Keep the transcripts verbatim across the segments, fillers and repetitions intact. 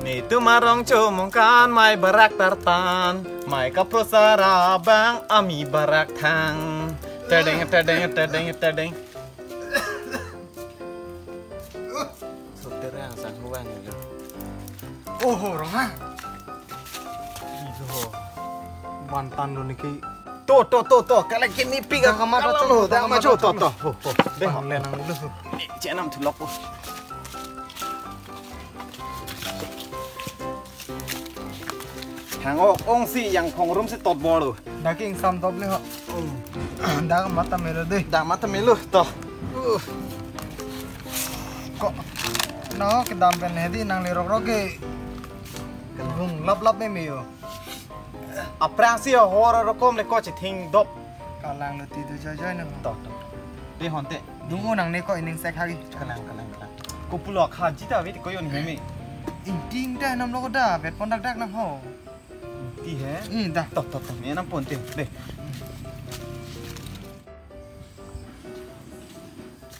Netum arong chomong kan mai barak tartan, mai kaprosara bang ami barak thang. Tedeng, tedeng, tedeng, tedeng. Soterang sang huang yo. Oho, rong ha. Iho. Bantan lo niki. To, to, to, to. Kalau kini piga. Dah kamat, kamat, dah kamat, dah kamat, to, to, to. Ho, ho. Deh. Panglen ang dulu. Chenam thulok po. Hang o, ong si yang khongrum si tot bor lo. Dak ingsam top le ho. Dak mata melo deh. Dak mata melo to. Uh. Ko. No, kedam pen hedi nangli rokrok ke. Hung lap lap me me yo. Aphrang si ahor rokom le ko chething dop. Kalang lo ti do joy joy no. To, to. Dei honte. Dungu nangne ko ining sek hagi. Kalang, kalang, kalang. Ko pulo kha jita ave ti ko yon heme. Ingting da nam lo da, bet pon dak dak nam ho. Ti he? Hmm, da. To, to, to. Me nam pon te. Dei.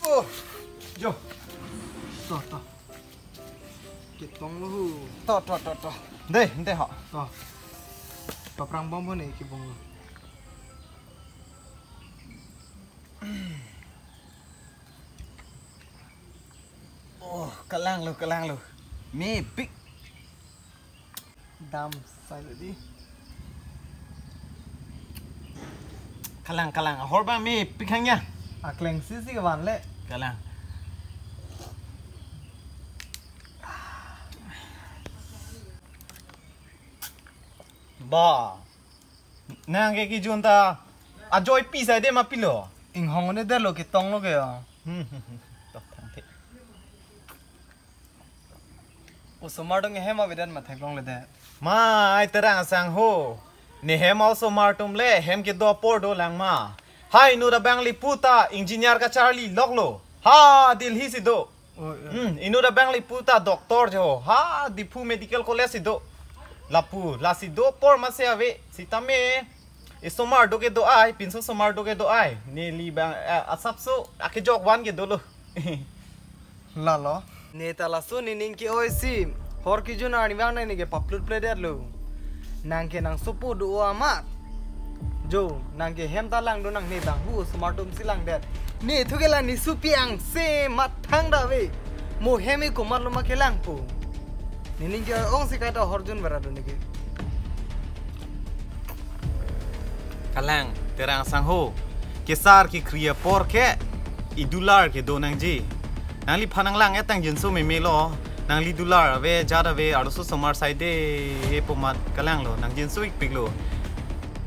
Oh, jo. To, to. Ketong lo hu. To, to, to, to. Dei, dei ho. To. Paprang bom ho ne kibong lo. Oh, kalang lo, kalang lo. Mepik. Dam sai lo dei. Kalang, kalang. Ahor bang mepik hang ya. Akleng si si kevan le. Kalang. Ba. Nang ke kijun ta ajoipi sai dei ma pilo. Inghong ne dei lo ketong lo ke ya. Hmm, hmm, hmm. To thang the. Osomar atum ahem avedet ma theklong le dei. Mai Terang asangho. Ne hem osomar atum le hem kedo apor dolang ma. Hai inut abang le puta engineer kacharli lok lo. Ha Delhi si do. Oh, ya. Hmm, inut abang le puta doctor jo. Ha Diphu Medical College si do. Lapu, lasi do apor masi ave. Sitame isomar do kedo ai, pinso somar do kedo ai. Neli bang, eh, asapso akejok van kedo lo. Lalo. Ne ta laso nening ke-oi si. Hor kijun arni bang nang ne kepaplut pledet lo. Nang ke nang sopo do amat. Jo, nang ke hem ta langdun nang ne bang hu osomar atum si langdet. Ne thu ke la ne supi angse mat thang da ave. Mo hem e komat lo ma kelangpo. Nening ke-oi ong si kaita horjun bara do ne ke. Kalang, Terang asangho. Kesar kekhri apor ke, idular kedo nangji. Nangliphan nanglang-et tang jinso meme lo. Nangli dular ave, jat ave, arloso osomar sai dei, he pomat kalang lo, nang jinso ikpik lo.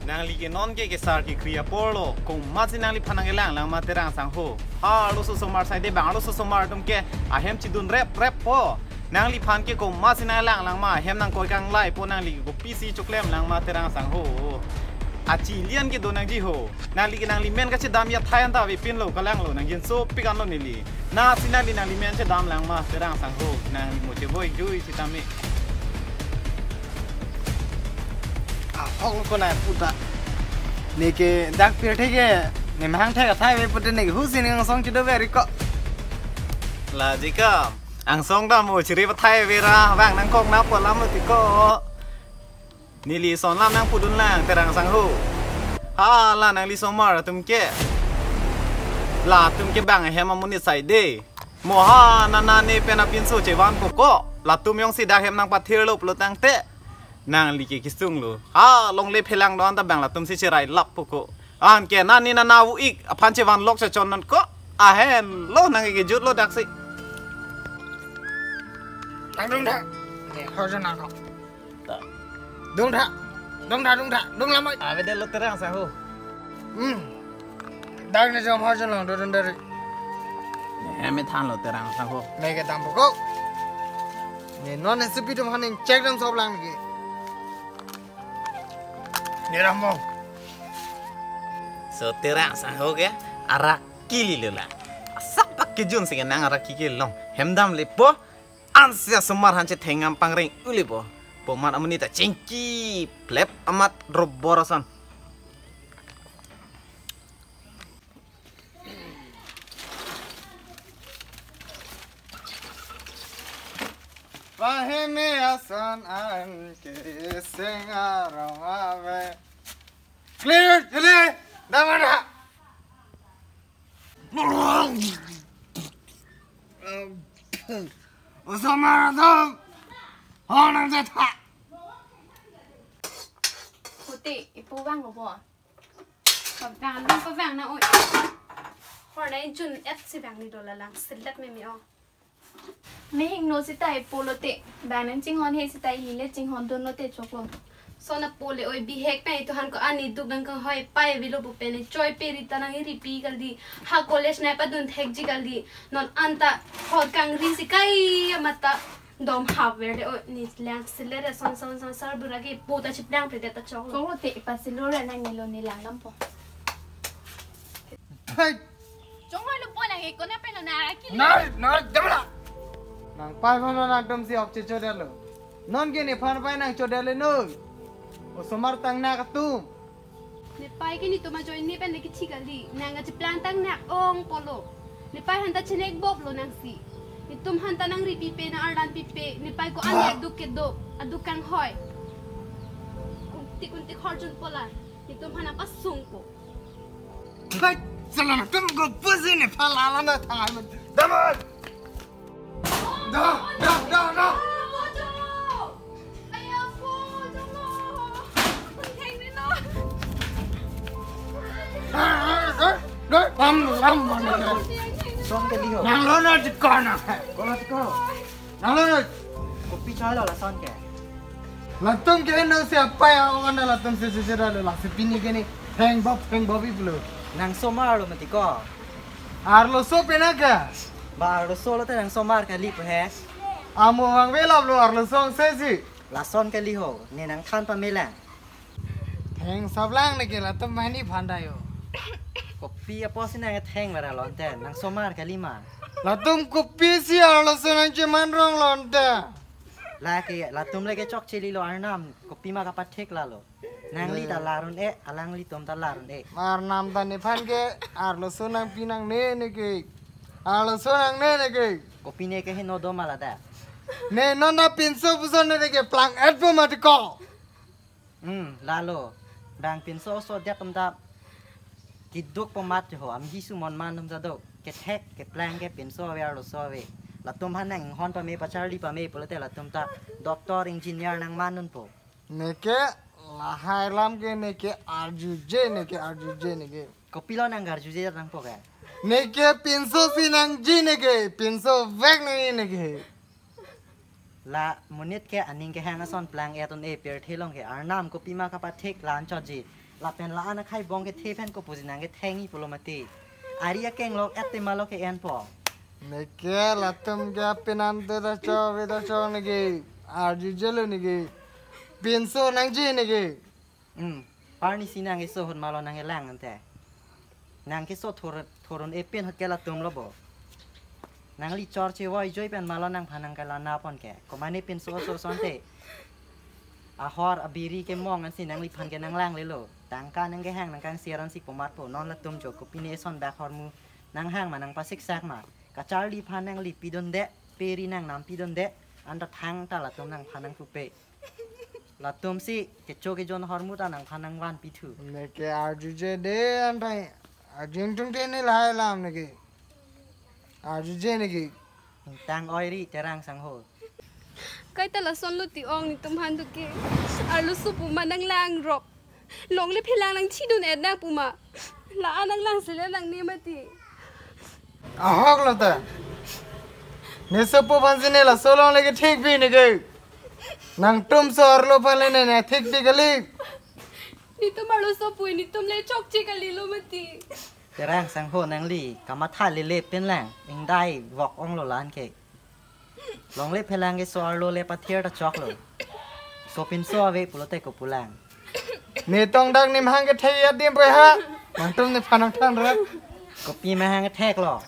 Nangli ke non ke kesar kekhri apor lo, komat si nangliphan nangkelang lang ma Terang asangho. Ha, arloso osomar sai dei bang, arloso osomar atum ke, ahem chidun rep rep po. Nangliphan ke komat si nanglang lang ma, hem nangkoi kanglai po nangli ke kopisi choklem lang ma Terang asangho. Achi lian kedo nangji ho. Nangli ke nangli men kachedam ya thayan ta avepin lo kalang lo nang jinso pik an lo neli. Na si nangli nangli men chedam lang ma Terang asangho. Nangli mo chevoi jui sitame. Ah, hok lo ko nai puta. Ne ke dak pirthe ke ne mahang thek athai ave pute ne ke hu si ne angsong chido veri ko. La jika. Angsong dam o chiri pathai vera bang nangkok na polam ti ko. Neli son lam nangpudun lang Terang asangho. Ha la nangli somar atum ke. Latum ke bang hem amonit sai dei. Mo ha nana ne pen apinso chevanpo ko. Latum jongsi dak hem nangpathir lo pulo tangte. Nangli ke kisung lo. Ha longle phelang do-an ta bang latum si cherai lappo ko. Anke nani nana vo ik aphan chevan lok chechon non ko. Ahem lo nang ke kejut lo daksi. Tang dung tha. Ne horjun nang ko. Ta. Dung tha. Dung tha, dung tha. Dung lamai. Avedet lo Terang asangho. Hmm. Dak ne jom horjun lang dodon dari. Ne hem than lo Terang asangho. Ne kedam pokok. Ne non ne supi atum han check dam sop lang ke. Ne ram mo. So Terang asangho ke arak kili lo la. Asak pak kejun si ke nang arak kiki long. Hem dam lepo. Ansi asomar han chethengam pangreng uli po. Pomat amonit ta chingki plep amat robor ason. Aheme ason an ke seng arong ave. Clear, Julie. Damana. Osomar dam. Honang jatha. Puti, ipu vanglo bo? Pavang, pavang na oi. Horna injun et si vangni dola lang selet meme o. Mehingno sita ipo lote. Bang nangchinghon he sita ili le chinghon dunlote choklo. Sona pole oi bihek pen ituhan ko ani duk nangkanghoi pai avelo pu pen choi peri ta nang iripi kaldi. Ha college nangpadun thekji kaldi. Non anta hor kangri si kai amata dom hap ver de oi ni lang selet re son son son sar bura ke po ta chiplang pe de ta choklo. Choklote ipasilo re nangnelo ni lang dampo. Hai. Chonghoi lo po nang ekona pen lo na aki. Nai, nai, damla. Nang pai mano nang dom si ok checho delo. Non ke nephan pai nang chodelo noi. Osomar tangnak atum. Nepai ke netum ajoine pen le kithi kali. Nang kachiplang tangnak ong polo. Nepai hanta chenek bop lo nangsi. Netum hanta nang ripi pe na arlan pipe. Nepai ko ani aduk kedo. Aduk kanghoi. Kuntik kuntik horjun pola. Netum hana pasung po. Hai, salam tum go pusi nephan alam na thangai man. Damai. Da, da, da, da. Lam, lam, lam. Son ke liho. Nang lo na di kona. Kono tiko. Nang lo na. Kopi chai lo lason ke. Latum ke no se apai awan latum se se se lo la se pini ke ni. Heng bob, heng bob iplo. Nang somar lo mati ko. Arloso pena ka? Ba arloso lote nang somar kali pe he. Amo vangve lap lo arloso ang sesi. Lason kali ho, ne nangthan pamelang. Theng sablang ne ke latum mani phandayo. Kopi apotsi nang theng mara lonte, nang somar kali ma. Latum kopisi arloso nangcheman rong lonte. Lake, latum lake chokche lilo arnam, kopi ma kapathek lalo. Nangli ta larun e, alanglitum ta larun e. Arnam ta nephan ke, arloso nangpi nangne ne ke. Arloso nangne ne ke. Kopi ne ke heno do ma lada. Ne non na pinso puson ne ke plang et po mati ko. Hmm, lalo. Bang pinso oso dia tum ta kiduk po mat ho, amhi sumon man tum ta do. Kethek, keplang ke pinso ave arloso ave. Latum han nang hon pame pacharli pame pulote latum ta doctor, engineer nang man un po. Neke lahai lam ke neke arjuje neke arjuje neke. Kopilo nang arjuje nang po ke? Neke pinso si nangji neke, pinso vek neke neke. La monit ke aning kehang ason plang et un e pirthe along ke arnam kopi ma kapathek la-an chotji. Lapen la-an akhai bong kethe pen kopuji nang kethengji pulo mati. Ari akenglok et te malo ke-en po. Neke latum ke apenam te ta cho ve ta cho neke. Arjuje lo neke. Pinso nangji neke. Hmm. Parni si nang keso ahut malo nang kelang ante. Nang keso thor thor un e pen ahut ke latum lo bo. Nangli chorche voi joi pen malo nangphan nang kelana pon ke. Komane pinso oso sonte. Ahor abiri kemong ansi nangliphan ke nang langlelo. Tangka nang kehang nang kangsier ansi po mat po non latum jo kopine eson bak ahormu. Nang hang ma nang pasiksak ma. Kacharli aphan nangli pidunde, peri nang nam pidunde, anta thangta latum nangphan nang pupe. Latum si kecho kejon ahormu ta nangphan nang van pithu. Neke arjuje de antai. Arjun tung te ne lahai lam neke. Arjuje neke. Tang oiri terang sangho. Kaita lason lo ti ong netum han do ke. Arloso pu ma nang langrok. Longle phelang nang thidun et nang pu ma. La-an nang lang sele nang ne mati. Ahok lo ta. Ne sopo aphan si ne laso longle ke thik pi neke. Nangtum so arlo aphan le ne ne thik pi kali. Netum arloso pu netum le chokche kali lo mati. Terang sangho nangli kamatha lele pen lang ingdai vok ong lo la-an ke. Longle phelang keso arlo le pather ta choklo. Sopinso ave pulote kopulang. Ne tong dak ne mahang kethek adim pe ha. Nangtum nephan nang than rat. Kopi mahang kethek lo.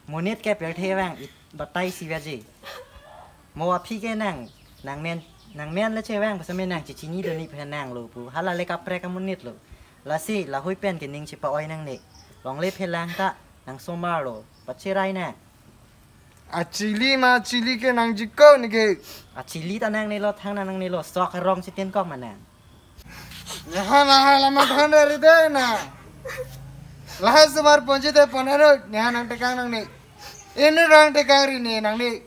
Monit ke pirthe vang it batai si vaji. Mo aphi ke nang, nang men, nang men le chevang pasame nang chichini doni phe nang lo pu. Hala le kaprek amonit lo. Lasi lahui pen ke ning chipa-oi nangne. Longle phelang ta nang somar lo. Pacherai nang. Achili ma achili ke nangji ko neke. Achili ta nangnelo, thang na nangnelo, sok arong si tin kok mana. Neha na hala ma thang dari de na. Lahai sumar ponji te pon heno, neha nangtekang nangne. Ini nangtekang ri ne nangne.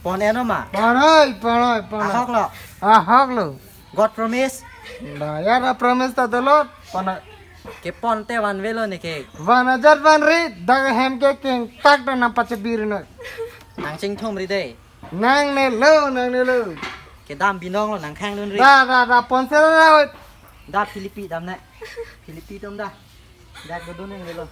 Pon heno ma? Pon hoi, pon hoi, pon hoi. Ahok lo? Ahok lo. God promise? Ba, ya na promise ta dolo, pon hoi. Kepon te vanvelo neke. Van ajat van ri, dak hem ke kengtak ta nangpachebi ri noi. Nangchingthum ri de. Nangnelo, nangnelo. Kedam binong lo nangkhang dun ri. Da, da, da, pon se da, da, oi. Da Philippi dam ne. Philippi tum da. Dak do dun nangnelo.